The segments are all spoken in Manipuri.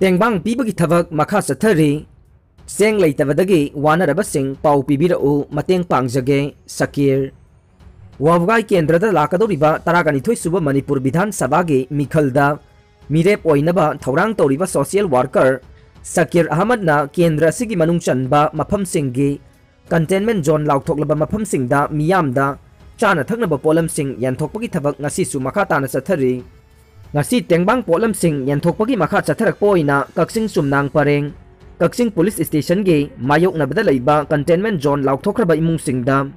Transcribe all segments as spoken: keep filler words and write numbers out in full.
ꯇꯦꯡꯕꯥꯡ ꯄꯤꯕꯒꯤ ꯊꯕꯛ ꯃꯈꯥ ꯆꯠꯊꯔꯤ꯫ ꯆꯦꯡ ꯂꯩꯇꯕꯗꯒꯤ ꯋꯥꯅꯔꯕꯁꯤꯡ ꯄꯥꯎ ꯄꯤꯕꯤꯔꯛꯎ, ꯃꯇꯦꯡ ꯄꯥꯡꯖꯒꯦ, ꯁꯀꯤꯔ꯫ ꯋꯥꯕꯒꯥꯏ ꯀꯦꯟꯗ꯭ꯔꯗ ꯂꯥꯛꯀꯗꯧꯔꯤꯕ ꯇꯔꯥꯒ ꯅꯤꯊꯣꯏ ꯁꯨꯕ ꯃꯅꯤꯄꯨꯔ ꯕꯤꯙꯥꯟ ꯁꯚꯥꯒꯤ ꯃꯤꯈꯜꯗ ꯃꯤꯔꯦꯞ ꯑꯣꯏꯅꯕ ꯊꯧꯔꯥꯡ ꯇꯧꯔꯤꯕ social worker ꯁꯀꯤꯔ ꯑꯍꯃꯗꯅ ꯀꯦꯟꯗ꯭ꯔ ꯑꯁꯤꯒꯤ ꯃꯅꯨꯡ ꯆꯟꯕ ꯃꯐꯝꯁꯤꯡꯒꯤ containment zone ꯂꯥꯎꯊꯣꯛꯂꯕ ꯃꯐꯝꯁꯤꯡꯗ ꯃꯤꯌꯥꯝꯗ ꯆꯥꯅ ꯊꯛꯅꯕ ꯄꯣꯠꯂꯝꯁꯤꯡ ꯌꯦꯟꯊꯣꯛꯄꯒꯤ ꯊꯕꯛ ꯉꯁꯤꯁꯨ ꯃꯈꯥ ꯇꯥꯅ ꯆꯠꯊꯔꯤ꯫ ꯉꯁꯤ ꯇꯦꯡꯕꯥꯡ ꯄꯣꯠꯂꯝꯁꯤꯡ ꯌꯦꯟꯊꯣꯛꯄꯒꯤ ꯃꯈꯥ ꯆꯠꯊꯔꯛꯄ ꯑꯣꯏꯅ ꯀꯛꯆꯤꯡ ꯆꯨꯝꯅꯥꯡ ꯄꯔꯦꯡ, ꯀꯛꯆꯤꯡ ꯄꯨꯂꯤꯁ ꯁ꯭ꯇꯦꯁꯟꯒꯤ ꯃꯥꯌꯣꯛꯅꯕꯗ ꯂꯩꯕ containment zone ꯂꯥꯎꯊꯣꯛꯈ꯭ꯔꯕ ꯏꯃꯨꯡꯁꯤꯡꯗ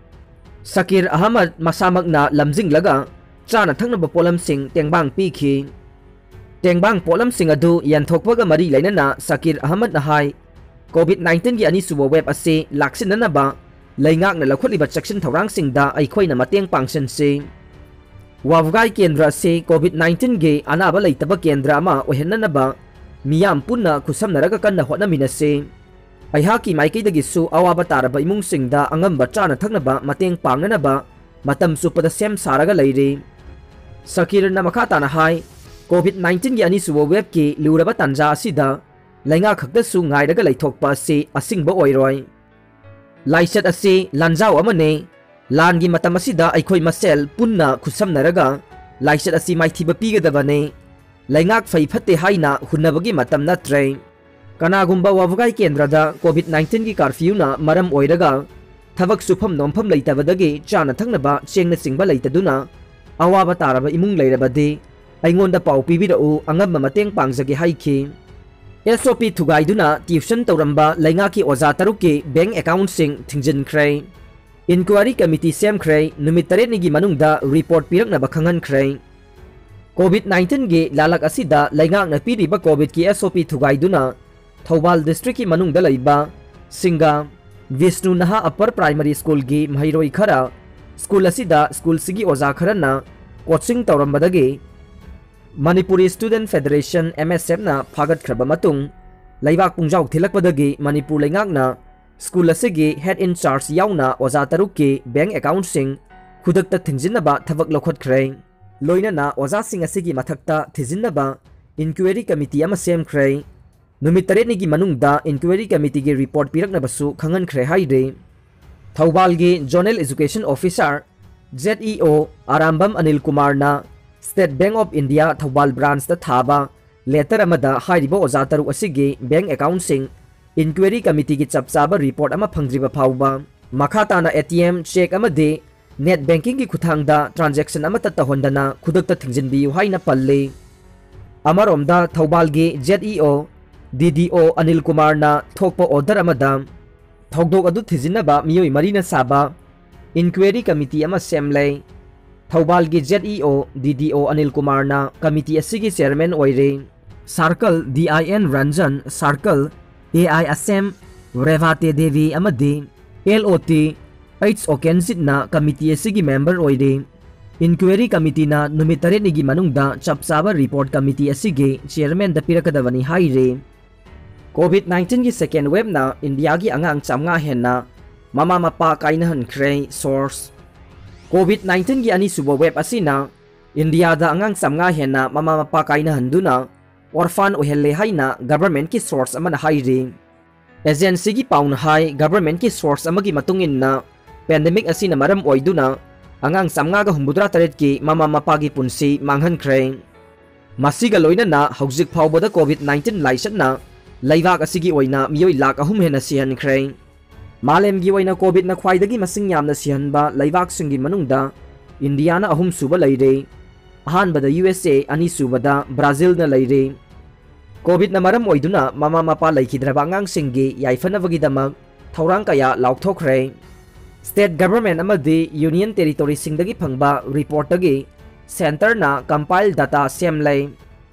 ꯁꯀꯤꯔ ꯑꯍꯃꯗ ꯃꯁꯥꯃꯛꯅ ꯂꯝꯖꯤꯡꯂꯒ ꯆꯥꯅ ꯊꯛꯅꯕ ꯄꯣꯠꯂꯝꯁꯤꯡ ꯇꯦꯡꯕꯥꯡ ꯄꯤꯈꯤ꯫ ꯇꯦꯡꯕꯥꯡ ꯄꯣꯠꯂꯝꯁꯤꯡ ꯑꯗꯨ ꯌꯦꯟꯊꯣꯛꯄꯒ ꯃꯔꯤ ꯂꯩꯅꯅ ꯁꯀꯤꯔ ꯑꯍꯃꯗꯅ ꯍꯥꯏ, COVID nineteen ꯒꯤ ꯑꯅꯤꯁꯨꯕ wave ꯑꯁꯤ ꯂꯥꯛꯁꯤꯟꯅꯅꯕ ꯂꯩꯉꯥꯛꯅ ꯂꯧꯈꯠꯂꯤꯕ ꯆꯦꯛꯁꯤꯟ ꯊꯧꯔꯥꯡꯁꯤꯡꯗ ꯑꯩꯈꯣꯏꯅ ꯃꯇꯦꯡ ꯄꯥꯡꯁꯤꯟꯁꯤ꯫ ꯋꯥꯕꯒꯥꯏ ꯀꯦꯟꯗ꯭ꯔ ꯑꯁꯤ COVID nineteen ꯒꯤ ꯑꯅꯥꯕ ꯂꯩꯇꯕ ꯀꯦꯟꯗ꯭ꯔ ꯑꯃ ꯑꯣꯏꯍꯟꯅꯅꯕ ꯃꯤꯌꯥꯝ ꯄꯨꯟꯅ ꯈꯨꯠꯁꯝꯅꯔꯒ ꯀꯟꯅ ꯍꯣꯠꯅꯃꯤꯟꯅꯁꯤ꯫ ꯑꯩꯍꯥꯛꯀꯤ ꯃꯥꯏꯀꯩꯗꯒꯤꯁꯨ ꯑꯋꯥꯕ ꯇꯥꯔꯕ ꯏꯃꯨꯡꯁꯤꯡꯗ ꯑꯉꯝꯕ ꯆꯥꯅ ꯊꯛꯅꯕ ꯃꯇꯦꯡ ꯄꯥꯡꯅꯅꯕ ꯃꯇꯝ ꯆꯨꯞꯄꯗ ꯁꯦꯝ ꯁꯥꯔꯒ ꯂꯩꯔꯤ꯫ ꯁꯀꯤꯔꯅ ꯃꯈꯥ ꯇꯥꯅ ꯍꯥꯏ, COVID nineteen ꯒꯤ ꯑꯅꯤꯁꯨꯕ wave ꯀꯤ ꯂꯨꯔꯕ ꯇꯥꯟꯖꯥ ꯑꯁꯤꯗ ꯂꯩꯉꯥꯛ ꯈꯛꯇꯁꯨ ꯉꯥꯏꯔꯒ ꯂꯩꯊꯣꯛꯄ ꯑꯁꯤ ꯑꯁꯤꯡꯕ ꯑꯣꯏꯔꯣꯏ꯫ ꯂꯥꯏꯆꯠ ꯑꯁꯤ ꯂꯥꯟꯖꯥꯎ ꯑꯃꯅꯤ꯫ ꯂꯥꯟꯒꯤ ꯃꯇꯝ ꯑꯁꯤꯗ ꯑꯩꯈꯣꯏ ꯃꯁꯦꯜ ꯄꯨꯟꯅ ꯈꯨꯠꯁꯝꯅꯔꯒ ꯂꯥꯏꯆꯠ ꯑꯁꯤ ꯃꯥꯏꯊꯤꯕ ꯄꯤꯒꯗꯕꯅꯤ꯫ ꯂꯩꯉꯥꯛ ꯐꯩ ꯐꯠꯇꯦ ꯍꯥꯏꯅ ꯍꯨꯟꯅꯕꯒꯤ ꯃꯇꯝ ꯅꯠꯇ꯭ꯔꯦ꯫ ꯀꯅꯥꯒꯨꯝꯕ ꯋꯥꯕꯒꯥꯏ ꯀꯦꯟꯗ꯭ꯔꯗ COVID nineteen ꯒꯤ curfew ꯅ ꯃꯔꯝ ꯑꯣꯏꯔꯒ ꯊꯕꯛ ꯁꯨꯐꯝ ꯅꯣꯝꯐꯝ ꯂꯩꯇꯕꯗꯒꯤ ꯆꯥꯅ ꯊꯛꯅꯕ ꯆꯦꯡꯅꯆꯤꯡꯕ ꯂꯩꯇꯗꯨꯅ ꯑꯋꯥꯕ ꯇꯥꯔꯕ ꯏꯃꯨꯡ ꯂꯩꯔꯕꯗꯤ ꯑꯩꯉꯣꯟꯗ ꯄꯥꯎ ꯄꯤꯕꯤꯔꯛꯎ, ꯑꯉꯝꯕ ꯃꯇꯦꯡ ꯄꯥꯡꯖꯒꯦ ꯍꯥꯏꯈꯤ꯫ SOP ꯊꯨꯒꯥꯏꯗꯨꯅ tuition ꯇꯧꯔꯝꯕ ꯂꯩꯉꯥꯛꯀꯤ ꯑꯣꯖꯥ ꯇꯔꯨꯛꯀꯤ bank account ꯁꯤꯡ ꯊꯤꯡꯖꯤꯟꯈ꯭ꯔꯦ꯫ Inquiry committee ꯁꯦꯝꯈ꯭ꯔꯦ, ꯅꯨꯃꯤꯠ ꯇꯔꯦꯠꯅꯤꯒꯤ ꯃꯅꯨꯡꯗ report ꯄꯤꯔꯛꯅꯕ ꯈꯪꯍꯟꯈ꯭ꯔꯦ꯫ COVID nineteen ꯒꯤ ꯂꯥꯂꯛ ꯑꯁꯤꯗ ꯂꯩꯉꯥꯛꯅ ꯄꯤꯔꯤꯕ COVID ꯀꯤ SOP ꯊꯨꯒꯥꯏꯗꯨꯅ ꯊꯧꯕꯥꯜ district ꯀꯤ ꯃꯅꯨꯡꯗ ꯂꯩꯕ ꯁꯤꯡꯒꯥ ꯕꯤꯁꯅꯨ ꯅꯍꯥ Upper Primary School ꯒꯤ ꯃꯍꯩꯔꯣꯏ ꯈꯔ school ꯑꯁꯤꯗ school ꯁꯤꯒꯤ ꯑꯣꯖꯥ ꯈꯔꯅ coaching ꯇꯧꯔꯝꯕꯗꯒꯤ Manipuri Student Federation, MSF ꯅ ꯐꯥꯒꯠꯈ꯭ꯔꯕ ꯃꯇꯨꯡ ꯂꯩꯕꯥꯛ ꯄꯨꯡꯖꯥꯎ ꯊꯤꯜꯂꯛꯄꯗꯒꯤ ꯃꯅꯤꯄꯨꯔ ꯂꯩꯉꯥꯛꯅ school ꯑꯁꯤꯒꯤ head in charge ꯌꯥꯎꯅ ꯑꯣꯖꯥ ꯇꯔꯨꯛꯀꯤ bank account ꯁꯤꯡ ꯈꯨꯗꯛꯇ ꯊꯤꯡꯖꯤꯟꯅꯕ ꯊꯕꯛ ꯂꯧꯈꯠꯈ꯭ꯔꯦ꯫ ꯂꯣꯏꯅꯅ ꯑꯣꯖꯥꯁꯤꯡ ꯑꯁꯤꯒꯤ ꯃꯊꯛꯇ ꯊꯤꯖꯤꯟꯅꯕ inquiry committee ꯑꯃ ꯁꯦꯝꯈ꯭ꯔꯦ꯫ ꯅꯨꯃꯤꯠ ꯇꯔꯦꯠꯅꯤꯒꯤ ꯃꯅꯨꯡꯗ inquiry committeeꯒꯤ report ꯄꯤꯔꯛꯅꯕꯁꯨ ꯈꯪꯍꯟꯈ꯭ꯔꯦ ꯍꯥꯏꯔꯤ꯫ ꯊꯧꯕꯥꯜꯒꯤ Zonal Education Officer, Z E O, Arambam Anil ꯀꯨꯃꯥꯔꯅ State Bank of India Thoubal branchꯇ ꯊꯥꯕ letter ꯑꯃꯗ ꯍꯥꯏꯔꯤꯕ ꯑꯣꯖꯥ ꯇꯔꯨꯛ ꯑꯁꯤꯒꯤ bank accountꯁꯤꯡ inquiry committeeꯒꯤ ꯆꯞ ꯆꯥꯕ report ꯑꯃ ꯐꯪꯗ꯭ꯔꯤꯕ ꯐꯥꯎꯕ ꯃꯈꯥ ꯇꯥꯅ A T M, cheque ꯑꯃꯗꯤ net bankingꯒꯤ ꯈꯨꯠꯊꯥꯡꯗ transaction ꯑꯃꯠꯇ ꯇꯧꯍꯟꯗꯅ ꯈꯨꯗꯛꯇ ꯊꯤꯡꯖꯤꯟꯕꯤꯌꯨ ꯍꯥꯏꯅ ꯄꯜꯂꯤ꯫ ꯑꯃꯔꯣꯝꯗ ꯊꯧꯕꯥꯜꯒꯤ Z E O, D D O Anil ꯀꯨꯃꯥꯔꯅ ꯊꯣꯛꯄ order ꯑꯃꯗ ꯊꯧꯗꯣꯛ ꯑꯗꯨ ꯊꯤꯖꯤꯟꯅꯕ ꯃꯤꯑꯣꯏ ꯃꯔꯤꯅ ꯁꯥꯕ inquiry committee ꯑꯃ ꯁꯦꯝꯂꯦ꯫ ꯊꯧꯕꯥꯜꯒꯤ Z E O, D D O Anil ꯀꯨꯃꯥꯔꯅ committee ꯑꯁꯤꯒꯤ chairman ꯑꯣꯏꯔꯦ꯫ Circle D I N Ranjan, Circle A I ꯑꯁꯦꯝ ꯔꯦꯚꯥꯇꯦ Devi ꯑꯃꯗꯤ L O T H ꯑꯣꯀꯦꯟꯖꯤꯠꯅ committee ꯑꯁꯤꯒꯤ member ꯑꯣꯏꯔꯦ꯫ Inquiry committeeꯅ ꯅꯨꯃꯤꯠ ꯇꯔꯦꯠꯅꯤꯒꯤ ꯃꯅꯨꯡꯗ ꯆꯞ ꯆꯥꯕ report committee ꯑꯁꯤꯒꯤ chairmanꯗ ꯄꯤꯔꯛꯀꯗꯕꯅꯤ ꯍꯥꯏꯔꯦ꯫ COVID nineteenꯒꯤ second waveꯅ ꯏꯟꯗꯤꯌꯥꯒꯤ ꯑꯉꯥꯡ ꯆꯥꯝꯃꯉꯥ ꯍꯦꯟꯅ ꯃꯃꯥ ꯃꯄꯥ ꯀꯥꯏꯅꯍꯟꯈ꯭ꯔꯦ꯫ Source: COVID nineteenꯒꯤ ꯑꯅꯤꯁꯨꯕ wave ꯑꯁꯤꯅ ꯏꯟꯗꯤꯌꯥꯗ ꯑꯉꯥꯡ ꯆꯥꯝꯃꯉꯥ ꯍꯦꯟꯅ ꯃꯃꯥ ꯃꯄꯥ ꯀꯥꯏꯅꯍꯟꯗꯨꯅ orphan ꯑꯣꯏꯍꯜꯂꯦ ꯍꯥꯏꯅ governmentꯀꯤ source ꯑꯃꯅ ꯍꯥꯏꯔꯤ꯫ Agencyꯒꯤ ꯄꯥꯎꯅ ꯍꯥꯏ, governmentꯀꯤ source ꯑꯃꯒꯤ ꯃꯇꯨꯡ ꯏꯟꯅ, pandemic ꯑꯁꯤꯅ ꯃꯔꯝ ꯑꯣꯏꯗꯨꯅ ꯑꯉꯥꯡ ꯆꯥꯝꯃꯉꯥꯒ ꯍꯨꯝꯐꯨꯇꯔꯥ ꯇꯔꯦꯠꯀꯤ ꯃꯃꯥ ꯃꯄꯥꯒꯤ ꯄꯨꯟꯁꯤ ꯃꯥꯡꯍꯟꯈ꯭ꯔꯦ꯫ ꯃꯁꯤꯒ ꯂꯣꯏꯅꯅ ꯍꯧꯖꯤꯛ ꯐꯥꯎꯕꯗ COVID nineteen ꯂꯥꯏꯆꯠꯅ ꯂꯩꯕꯥꯛ ꯑꯁꯤꯒꯤ ꯑꯣꯏꯅ ꯃꯤꯑꯣꯏ ꯂꯥꯈ ꯑꯍꯨꯝ ꯍꯦꯟꯅ ꯁꯤꯍꯟꯈ꯭ꯔꯦ꯫ ꯃꯥꯂꯦꯝꯒꯤ ꯑꯣꯏꯅ COVIDꯅ ꯈ꯭ꯋꯥꯏꯗꯒꯤ ꯃꯁꯤꯡ ꯌꯥꯝꯅ ꯁꯤꯍꯟꯕ ꯂꯩꯕꯥꯛꯁꯤꯡꯒꯤ ꯃꯅꯨꯡꯗ ꯏꯟꯗꯤꯌꯥꯅ ꯑꯍꯨꯝꯁꯨꯕ ꯂꯩꯔꯦ꯫ ꯑꯍꯥꯟꯕꯗ U S A, ꯑꯅꯤꯁꯨꯕꯗ ꯕ꯭ꯔꯥꯖꯤꯜꯅ ꯂꯩꯔꯦ꯫ COVIDꯅ ꯃꯔꯝ ꯑꯣꯏꯗꯨꯅ ꯃꯃꯥ ꯃꯄꯥ ꯂꯩꯈꯤꯗ꯭ꯔꯕ ꯑꯉꯥꯡꯁꯤꯡꯒꯤ ꯌꯥꯏꯐꯅꯕꯒꯤꯗꯃꯛ ꯊꯧꯔꯥꯡ ꯀꯌꯥ ꯂꯥꯎꯊꯣꯛꯈ꯭ꯔꯦ꯫ State government ꯑꯃꯗꯤ Union Territoryꯁꯤꯡꯗꯒꯤ ꯐꯪꯕ reportꯇꯒꯤ centreꯅ compile data ꯁꯦꯝꯂꯦ꯫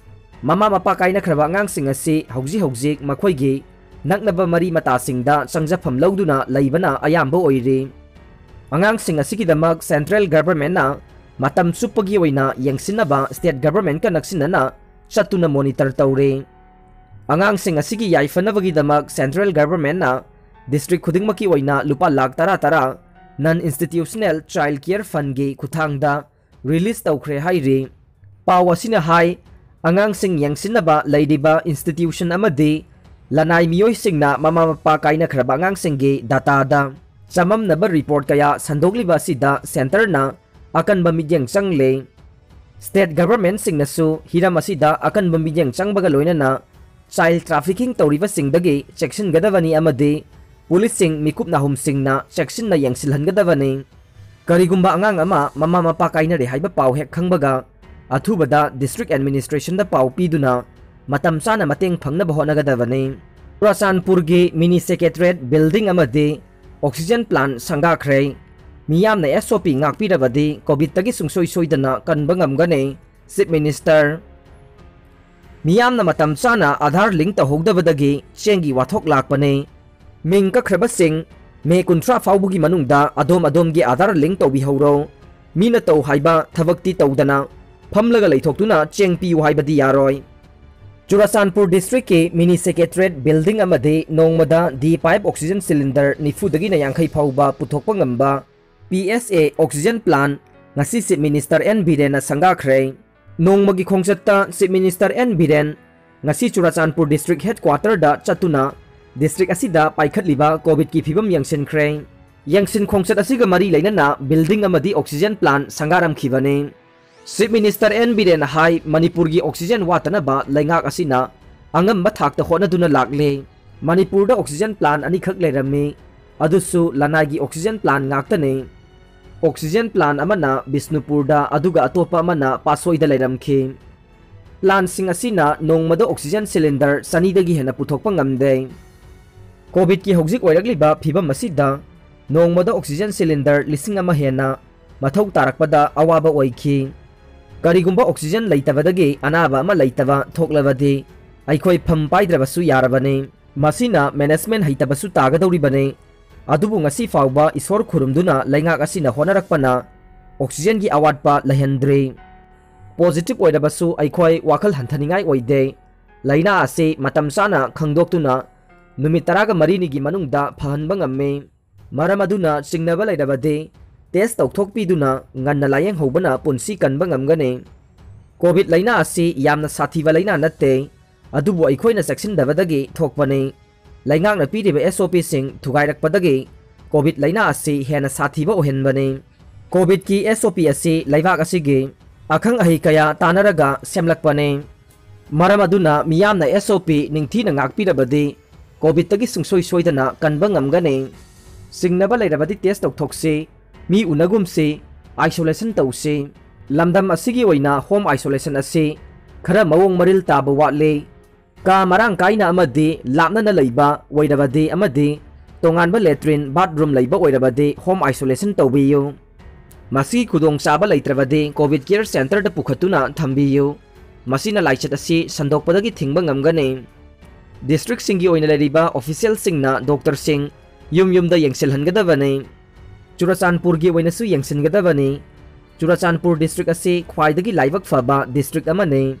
ꯃꯃꯥ ꯃꯄꯥ ꯀꯥꯏꯅꯈ꯭ꯔꯕ ꯑꯉꯥꯡꯁꯤꯡ ꯑꯁꯤ ꯍꯧꯖꯤꯛ ꯍꯧꯖꯤꯛ ꯃꯈꯣꯏꯒꯤ ꯅꯛꯅꯕ ꯃꯔꯤ ꯃꯇꯥꯁꯤꯡꯗ ꯆꯪꯖꯐꯝ ꯂꯧꯗꯨꯅ ꯂꯩꯕꯅ ꯑꯌꯥꯝꯕ ꯑꯣꯏꯔꯤ꯫ ꯑꯉꯥꯡꯁꯤꯡ ꯑꯁꯤꯒꯤꯗꯃꯛ central governmentꯅ ꯃꯇꯝ ꯆꯨꯞꯄꯒꯤ ꯑꯣꯏꯅ ꯌꯦꯡꯁꯤꯟꯅꯕ state governmentꯀ ꯅꯛꯁꯤꯟꯅꯅ ꯆꯠꯇꯨꯅ monitor ꯇꯧꯔꯤ꯫ ꯑꯉꯥꯡꯁꯤꯡ ꯑꯁꯤꯒꯤ ꯌꯥꯏꯐꯅꯕꯒꯤꯗꯃꯛ central governmentꯅ district ꯈꯨꯗꯤꯡꯃꯛꯀꯤ ꯑꯣꯏꯅ ꯂꯨꯄꯥ ꯂꯥꯈ ꯇꯔꯥ ꯇꯔꯥ non institutional child care fundꯒꯤ ꯈꯨꯠꯊꯥꯡꯗ release ꯇꯧꯈ꯭ꯔꯦ ꯍꯥꯏꯔꯤ꯫ ꯄꯥꯎ ꯑꯁꯤꯅ ꯍꯥꯏ, ꯑꯉꯥꯡꯁꯤꯡ ꯌꯦꯡꯁꯤꯟꯅꯕ ꯂꯩꯔꯤꯕ institution ꯑꯃꯗꯤ ꯂꯅꯥꯏ ꯃꯤꯑꯣꯏꯁꯤꯡꯅ ꯃꯃꯥ ꯃꯄꯥ ꯀꯥꯏꯅꯈ꯭ꯔꯕ ꯑꯉꯥꯡꯁꯤꯡꯒꯤ dataꯗ ꯆꯃꯝꯅꯕ report ꯀꯌꯥ ꯁꯟꯗꯣꯛꯂꯤꯕ ꯑꯁꯤꯗ centreꯅ ꯑꯀꯟꯕ ꯃꯤꯠꯌꯦꯡ ꯆꯪꯂꯦ꯫ State governmentꯁꯤꯡꯅꯁꯨ ꯍꯤꯔꯝ ꯑꯁꯤꯗ ꯑꯀꯟꯕ ꯃꯤꯠꯌꯦꯡ ꯆꯪꯕꯒ ꯂꯣꯏꯅꯅ child trafficking ꯇꯧꯔꯤꯕꯁꯤꯡꯗꯒꯤ ꯆꯦꯛꯁꯤꯟꯒꯗꯕꯅꯤ ꯑꯃꯗꯤ ꯄꯨꯂꯤꯁꯁꯤꯡ, ꯃꯤꯀꯨꯞ ꯅꯥꯍꯨꯝꯁꯤꯡꯅ ꯆꯦꯛꯁꯤꯟꯅ ꯌꯦꯡꯁꯤꯜꯍꯟꯒꯗꯕꯅꯤ꯫ ꯀꯔꯤꯒꯨꯝꯕ ꯑꯉꯥꯡ ꯑꯃ ꯃꯃꯥ ꯃꯄꯥ ꯀꯥꯏꯅꯔꯦ ꯍꯥꯏꯕ ꯄꯥꯎ ꯍꯦꯛ ꯈꯪꯕꯒ, ꯑꯊꯨꯕꯗ district administrationꯗ ꯄꯥꯎ ꯄꯤꯗꯨꯅ ꯃꯇꯝ ꯆꯥꯅ ꯃꯇꯦꯡ ꯐꯪꯅꯕ ꯍꯣꯠꯅꯒꯗꯕꯅꯤ꯫ ꯆꯨꯔꯥꯆꯥꯟꯄꯨꯔꯒꯤ mini secretariat building ꯑꯃꯗꯤ oxygen plant ꯁꯪꯒꯥꯈ꯭ꯔꯦ꯫ ꯃꯤꯌꯥꯝꯅ S O P ꯉꯥꯛꯄꯤꯔꯕꯗꯤ COVIDꯇꯒꯤ ꯁꯨꯡꯁꯣꯏ ꯁꯣꯏꯗꯅ ꯀꯟꯕ ꯉꯝꯒꯅꯤ꯫ Chief Minister꯫ ꯃꯤꯌꯥꯝꯅ ꯃꯇꯝ ꯆꯥꯅ Aadhaar link ꯇꯧꯍꯧꯗꯕꯗꯒꯤ ꯆꯦꯡꯒꯤ ꯋꯥꯊꯣꯛ ꯂꯥꯛꯄꯅꯤ꯫ ꯃꯤꯡ ꯀꯛꯈ꯭ꯔꯕꯁꯤꯡ, ꯃꯦ ꯀꯨꯟꯊ꯭ꯔꯥ ꯐꯥꯎꯕꯒꯤ ꯃꯅꯨꯡꯗ ꯑꯗꯣꯝ ꯑꯗꯣꯝꯒꯤ Aadhaar link ꯇꯧꯕꯤꯍꯧꯔꯣ꯫ ꯃꯤꯅ ꯇꯧ ꯍꯥꯏꯕ ꯊꯕꯛꯇꯤ ꯇꯧꯗꯅ, ꯐꯝꯂꯒ ꯂꯩꯊꯣꯛꯇꯨꯅ ꯆꯦꯡ ꯄꯤꯌꯨ ꯍꯥꯏꯕꯗꯤ ꯌꯥꯔꯣꯏ꯫ ꯆꯨꯔꯥꯆꯥꯟꯄꯨꯔ districtꯀꯤ mini secretariat building ꯑꯃꯗꯤ ꯅꯣꯡꯃꯗ D five oxygen cylinder ꯅꯤꯐꯨꯗꯒꯤꯅ ꯌꯥꯡꯈꯩ ꯐꯥꯎꯕ ꯄꯨꯊꯣꯛꯄ ꯉꯝꯕ P S A oxygen plant ꯉꯁꯤ Chief Minister N ꯕꯤꯔꯦꯟꯅ ꯁꯪꯒꯥꯈ꯭ꯔꯦ꯫ ꯅꯣꯡꯃꯒꯤ ꯈꯣꯡꯆꯠꯇ Chief Minister N ꯕꯤꯔꯦꯟ ꯉꯁꯤ ꯆꯨꯔꯥꯆꯥꯟꯄꯨꯔ district headquarterꯗ ꯆꯠꯇꯨꯅ district ꯑꯁꯤꯗ ꯄꯥꯏꯈꯠꯂꯤꯕ COVIDꯀꯤ ꯐꯤꯕꯝ ꯌꯦꯡꯁꯤꯟꯈ꯭ꯔꯦ꯫ ꯌꯦꯡꯁꯤꯟ ꯈꯣꯡꯆꯠ ꯑꯁꯤꯒ ꯃꯔꯤ ꯂꯩꯅꯅ building ꯑꯃꯗꯤ oxygen plant ꯁꯪꯒꯥꯔꯝꯈꯤꯕꯅꯤ꯫ Chief Minister N ꯕꯤꯔꯦꯟꯅ ꯍꯥꯏ, ꯃꯅꯤꯄꯨꯔꯒꯤ oxygen ꯋꯥꯠꯇꯅꯕ ꯂꯩꯉꯥꯛ ꯑꯁꯤꯅ ꯑꯉꯝꯕ ꯊꯥꯛꯇ ꯍꯣꯠꯅꯗꯨꯅ ꯂꯥꯛꯂꯦ꯫ ꯃꯅꯤꯄꯨꯔꯗ oxygen plant ꯑꯅꯤꯈꯛ ꯂꯩꯔꯝꯃꯤ, ꯑꯗꯨꯁꯨ ꯂꯅꯥꯏꯒꯤ oxygen plant ꯉꯥꯛꯇꯅꯤ꯫ Oxygen plant ꯑꯃꯅ ꯕꯤꯁꯅꯨꯄꯨꯔꯗ, ꯑꯗꯨꯒ ꯑꯇꯣꯞꯄ ꯑꯃꯅ ꯄꯥꯠꯁꯣꯏꯗ ꯂꯩꯔꯝꯈꯤ꯫ Plantꯁꯤꯡ ꯑꯁꯤꯅ ꯅꯣꯡꯃꯗ oxygen cylinder ꯆꯅꯤꯗꯒꯤ ꯍꯦꯟꯅ ꯄꯨꯊꯣꯛꯄ ꯉꯝꯗꯦ꯫ COVIDꯀꯤ ꯍꯧꯖꯤꯛ ꯑꯣꯏꯔꯛꯂꯤꯕ ꯐꯤꯕꯝ ꯑꯁꯤꯗ ꯅꯣꯡꯃꯗ oxygen cylinder ꯂꯤꯁꯤꯡ ꯑꯃ ꯍꯦꯟꯅ ꯃꯊꯧ ꯇꯥꯔꯛꯄꯗ ꯑꯋꯥꯕ ꯑꯣꯏꯈꯤ꯫ ꯀꯔꯤꯒꯨꯝꯕ oxygen ꯂꯩꯇꯕꯗꯒꯤ ꯑꯅꯥꯕ ꯑꯃ ꯂꯩꯇꯕ ꯊꯣꯛꯂꯕꯗꯤ ꯑꯩꯈꯣꯏ ꯐꯝ ꯄꯥꯏꯗ꯭ꯔꯕꯁꯨ ꯌꯥꯔꯕꯅꯤ꯫ ꯃꯁꯤꯅ management ꯍꯩꯇꯕꯁꯨ ꯇꯥꯒꯗꯧꯔꯤꯕꯅꯤ꯫ ꯑꯗꯨꯕꯨ ꯉꯁꯤ ꯐꯥꯎꯕ ꯏꯁꯣꯔ ꯈꯨꯔꯨꯝꯗꯨꯅ ꯂꯩꯉꯥꯛ ꯑꯁꯤꯅ ꯍꯣꯠꯅꯔꯛꯄꯅ oxygenꯒꯤ ꯑꯋꯥꯠꯄ ꯂꯩꯍꯟꯗ꯭ꯔꯤ꯫ Positive ꯑꯣꯏꯔꯕꯁꯨ ꯑꯩꯈꯣꯏ ꯋꯥꯈꯜ ꯍꯟꯊꯅꯤꯡꯉꯥꯏ ꯑꯣꯏꯗꯦ꯫ ꯂꯥꯏꯅꯥ ꯑꯁꯤ ꯃꯇꯝ ꯆꯥꯅ ꯈꯪꯗꯣꯛꯇꯨꯅ ꯅꯨꯃꯤꯠ ꯇꯔꯥꯒ ꯃꯔꯤꯅꯤꯒꯤ ꯃꯅꯨꯡꯗ ꯐꯍꯟꯕ ꯉꯝꯃꯤ꯫ ꯃꯔꯝ ꯑꯗꯨꯅ ꯆꯤꯡꯅꯕ ꯂꯩꯔꯕꯗꯤ test ꯇꯧꯊꯣꯛꯄꯤꯗꯨꯅ ꯉꯟꯅ ꯂꯥꯌꯦꯡꯍꯧꯕꯅ ꯄꯨꯟꯁꯤ ꯀꯟꯕ ꯉꯝꯒꯅꯤ꯫ ꯀꯣꯚꯤꯗ ꯂꯥꯏꯅꯥ ꯑꯁꯤ ꯌꯥꯝꯅ ꯁꯥꯊꯤꯕ ꯂꯥꯏꯅꯥ ꯅꯠꯇꯦ, ꯑꯗꯨꯕꯨ ꯑꯩꯈꯣꯏꯅ ꯆꯦꯛꯁꯤꯟꯗꯕꯗꯒꯤ ꯊꯣꯛꯄꯅꯤ꯫ ꯂꯩꯉꯥꯛꯅ ꯄꯤꯔꯤꯕ S O P ꯁꯤꯡ ꯊꯨꯒꯥꯏꯔꯛꯄꯗꯒꯤ ꯀꯣꯚꯤꯗ ꯂꯥꯏꯅꯥ ꯑꯁꯤ ꯍꯦꯟꯅ ꯁꯥꯊꯤꯕ ꯑꯣꯏꯍꯟꯕꯅꯤ꯫ ꯀꯣꯚꯤꯗꯀꯤ S O P ꯑꯁꯤ ꯂꯩꯕꯥꯛ ꯑꯁꯤꯒꯤ ꯑꯈꯪ ꯑꯍꯩ ꯀꯌꯥ ꯇꯥꯟꯅꯔꯒ ꯁꯦꯝꯂꯛꯄꯅꯤ꯫ ꯃꯔꯝ ꯑꯗꯨꯅ ꯃꯤꯌꯥꯝꯅ S O P ꯅꯤꯡꯊꯤꯅ ꯉꯥꯛꯄꯤꯔꯕꯗꯤ ꯀꯣꯚꯤꯗꯇꯒꯤ ꯁꯨꯡꯁꯣꯏ ꯁꯣꯏꯗꯅ ꯀꯟꯕ ꯉꯝꯒꯅꯤ꯫ ꯆꯤꯡꯅꯕ ꯂꯩꯔꯕꯗꯤ test ꯇꯧꯊꯣꯛꯁꯤ, ꯃꯤ ꯎꯅꯒꯨꯝꯁꯤ, isolation ꯇꯧꯁꯤ꯫ ꯂꯝꯗꯝ ꯑꯁꯤꯒꯤ ꯑꯣꯏꯅ home isolation ꯑꯁꯤ ꯈꯔ ꯃꯑꯣꯡ ꯃꯔꯤꯜ ꯇꯥꯕ ꯋꯥꯠꯂꯤ꯫ ꯀꯥ ꯃꯔꯥꯡ ꯀꯥꯏꯅ ꯑꯃꯗꯤ ꯂꯥꯞꯅꯅ ꯂꯩꯕ ꯑꯣꯏꯔꯕꯗꯤ ꯑꯃꯗꯤ ꯇꯣꯉꯥꯟꯕ latrine, bathroom ꯂꯩꯕ ꯑꯣꯏꯔꯕꯗꯤ home isolation ꯇꯧꯕꯤꯌꯨ꯫ ꯃꯁꯤꯒꯤ ꯈꯨꯗꯣꯡꯆꯥꯕ ꯂꯩꯇ꯭ꯔꯕꯗꯤ COVID Care Centreꯗ ꯄꯨꯈꯠꯇꯨꯅ ꯊꯝꯕꯤꯌꯨ꯫ ꯃꯁꯤꯅ ꯂꯥꯏꯆꯠ ꯑꯁꯤ ꯁꯟꯗꯣꯛꯄꯗꯒꯤ ꯊꯤꯡꯕ ꯉꯝꯒꯅꯤ꯫ Districtꯁꯤꯡꯒꯤ ꯑꯣꯏꯅ ꯂꯩꯔꯤꯕ officialꯁꯤꯡꯅ doctorꯁꯤꯡ ꯌꯨꯝ ꯌꯨꯝꯗ ꯌꯦꯡꯁꯤꯜꯍꯟꯒꯗꯕꯅꯤ꯫ ꯆꯨꯔꯆꯥꯟꯄꯨꯔꯒꯤ ꯑꯣꯏꯅꯁꯨ ꯌꯦꯡꯁꯤꯟꯒꯗꯕꯅꯤ꯫ ꯆꯨꯔꯆꯥꯟꯄꯨꯔ district ꯑꯁꯤ ꯈ꯭ꯋꯥꯏꯗꯒꯤ ꯂꯥꯏꯕꯛ ꯐꯕ district ꯑꯃꯅꯤ꯫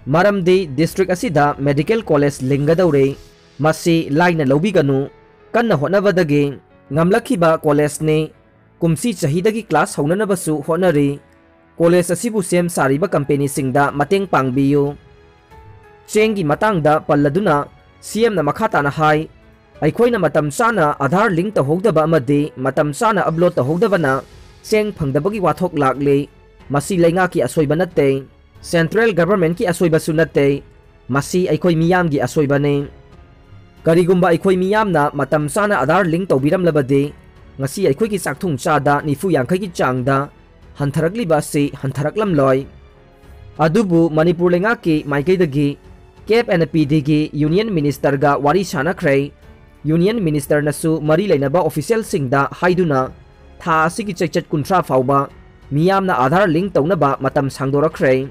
ꯃꯔꯝꯗꯤ district ꯑꯁꯤꯗ medical college ꯂꯤꯡꯒꯗꯧꯔꯦ꯫ ꯃꯁꯤ ꯂꯥꯏꯅ ꯂꯧꯕꯤꯒꯅꯨ꯫ ꯀꯟꯅ ꯍꯣꯠꯅꯕꯗꯒꯤ ꯉꯝꯂꯛꯈꯤꯕ collegeꯅꯤ꯫ ꯀꯨꯝꯁꯤ ꯆꯍꯤꯗꯒꯤ class ꯍꯧꯅꯅꯕꯁꯨ ꯍꯣꯠꯅꯔꯤ꯫ College ꯑꯁꯤꯕꯨ ꯁꯦꯝ ꯁꯥꯔꯤꯕ companyꯁꯤꯡꯗ ꯃꯇꯦꯡ ꯄꯥꯡꯕꯤꯌꯨ꯫ ꯆꯦꯡꯒꯤ ꯃꯇꯥꯡꯗ ꯄꯜꯂꯗꯨꯅ CMꯅ ꯃꯈꯥ ꯇꯥꯅ ꯍꯥꯏ, ꯑꯩꯈꯣꯏꯅ ꯃꯇꯝ ꯆꯥꯅ Aadhaar link ꯇꯧꯍꯧꯗꯕ ꯑꯃꯗꯤ ꯃꯇꯝ ꯆꯥꯅ upload ꯇꯧꯍꯧꯗꯕꯅ ꯆꯦꯡ ꯐꯪꯗꯕꯒꯤ ꯋꯥꯊꯣꯛ ꯂꯥꯛꯂꯤ꯫ ꯃꯁꯤ ꯂꯩꯉꯥꯛꯀꯤ ꯑꯁꯣꯏꯕ ꯅꯠꯇꯦ꯫ Central governmentꯀꯤ ꯑꯁꯣꯏꯕꯁꯨ ꯅꯠꯇꯦ꯫ ꯃꯁꯤ ꯑꯩꯈꯣꯏ ꯃꯤꯌꯥꯝꯒꯤ ꯑꯁꯣꯏꯕꯅꯤ꯫ ꯀꯔꯤꯒꯨꯝꯕ ꯑꯩꯈꯣꯏ ꯃꯤꯌꯥꯝꯅ ꯃꯇꯝ ꯆꯥꯅ Aadhaar link ꯇꯧꯕꯤꯔꯝꯂꯕꯗꯤ ꯉꯁꯤ ꯑꯩꯈꯣꯏꯒꯤ ꯆꯥꯛꯊꯣꯡ ꯆꯥꯗ ꯅꯤꯐꯨ ꯌꯥꯡꯈꯩꯒꯤ ꯆꯥꯡꯗ ꯍꯟꯊꯔꯛꯂꯤꯕ ꯑꯁꯤ ꯍꯟꯊꯔꯛꯂꯝꯂꯣꯏ꯫ ꯑꯗꯨꯕꯨ ꯃꯅꯤꯄꯨꯔ ꯂꯩꯉꯥꯛꯀꯤ ꯃꯥꯏꯀꯩꯗꯒꯤ CAB and PDꯒꯤ Union Ministerꯒ ꯋꯥꯔꯤ ꯁꯥꯅꯈ꯭ꯔꯦ꯫ Union Ministerꯅꯁꯨ ꯃꯔꯤ ꯂꯩꯅꯕ officialꯁꯤꯡꯗ ꯍꯥꯏꯗꯨꯅ ꯊꯥ ꯑꯁꯤꯒꯤ ꯆꯩꯆꯠ ꯀꯨꯟꯊ꯭ꯔꯥ ꯐꯥꯎꯕ ꯃꯤꯌꯥꯝꯅ Aadhaar link ꯇꯧꯅꯕ ꯃꯇꯝ ꯁꯥꯡꯗꯣꯔꯛꯈ꯭ꯔꯦ꯫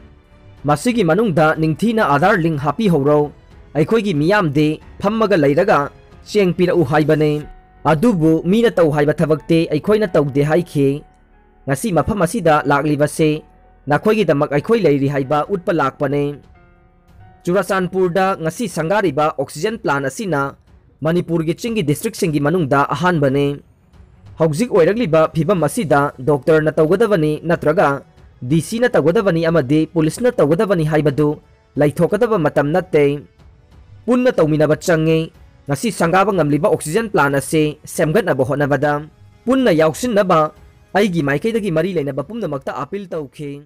ꯃꯁꯤꯒꯤ ꯃꯅꯨꯡꯗ ꯅꯤꯡꯊꯤꯅ Aadhaar link ꯍꯥꯞꯄꯤꯍꯧꯔꯣ꯫ ꯑꯩꯈꯣꯏꯒꯤ ꯃꯤꯌꯥꯝꯗꯤ ꯐꯝꯃꯒ ꯂꯩꯔꯒ ꯆꯦꯡ ꯄꯤꯔꯛꯎ ꯍꯥꯏꯕꯅꯤ꯫ ꯑꯗꯨꯕꯨ ꯃꯤꯅ ꯇꯧ ꯍꯥꯏꯕ ꯊꯕꯛꯇꯤ ꯑꯩꯈꯣꯏꯅ ꯇꯧꯗꯦ ꯍꯥꯏꯈꯤ꯫ ꯉꯁꯤ ꯃꯐꯝ ꯑꯁꯤꯗ ꯂꯥꯛꯂꯤꯕꯁꯤ ꯅꯈꯣꯏꯒꯤꯗꯃꯛ ꯑꯩꯈꯣꯏ ꯂꯩꯔꯤ ꯍꯥꯏꯕ ꯎꯠꯄ ꯂꯥꯛꯄꯅꯤ꯫ ꯆꯨꯔꯆꯥꯟꯄꯨꯔꯗ ꯉꯁꯤ ꯁꯪꯒꯥꯔꯤꯕ oxygen plant ꯑꯁꯤꯅ ꯃꯅꯤꯄꯨꯔꯒꯤ ꯆꯤꯡꯒꯤ districtꯁꯤꯡꯒꯤ ꯃꯅꯨꯡꯗ ꯑꯍꯥꯟꯕꯅꯤ꯫ ꯍꯧꯖꯤꯛ ꯑꯣꯏꯔꯛꯂꯤꯕ ꯐꯤꯚꯝ ꯑꯁꯤꯗ doctorꯅ ꯇꯧꯒꯗꯕꯅꯤ ꯅꯠꯇ꯭ꯔꯒ ꯗꯤ ꯁꯤꯅ ꯇꯧꯒꯗꯕꯅꯤ ꯑꯃꯗꯤ ꯄꯨꯂꯤꯁꯅ ꯇꯧꯒꯗꯕꯅꯤ ꯍꯥꯏꯕꯗꯨ ꯂꯩꯊꯣꯛꯀꯗꯕ ꯃꯇꯝ ꯅꯠꯇꯦ꯫ ꯄꯨꯟꯅ ꯇꯧꯃꯤꯟꯅꯕ ꯆꯪꯉꯤ꯫ ꯉꯁꯤ ꯁꯪꯒꯥꯕ ꯉꯝꯂꯤꯕ oxygen plant ꯑꯁꯤ ꯁꯦꯝꯒꯠꯅꯕ ꯍꯣꯠꯅꯕꯗ ꯄꯨꯟꯅ ꯌꯥꯎꯁꯤꯟꯅꯕ ꯑꯩꯒꯤ ꯃꯥꯏꯀꯩꯗꯒꯤ ꯃꯔꯤ ꯂꯩꯅꯕ ꯄꯨꯝꯅꯃꯛꯇ appeal ꯇꯧꯈꯤ꯫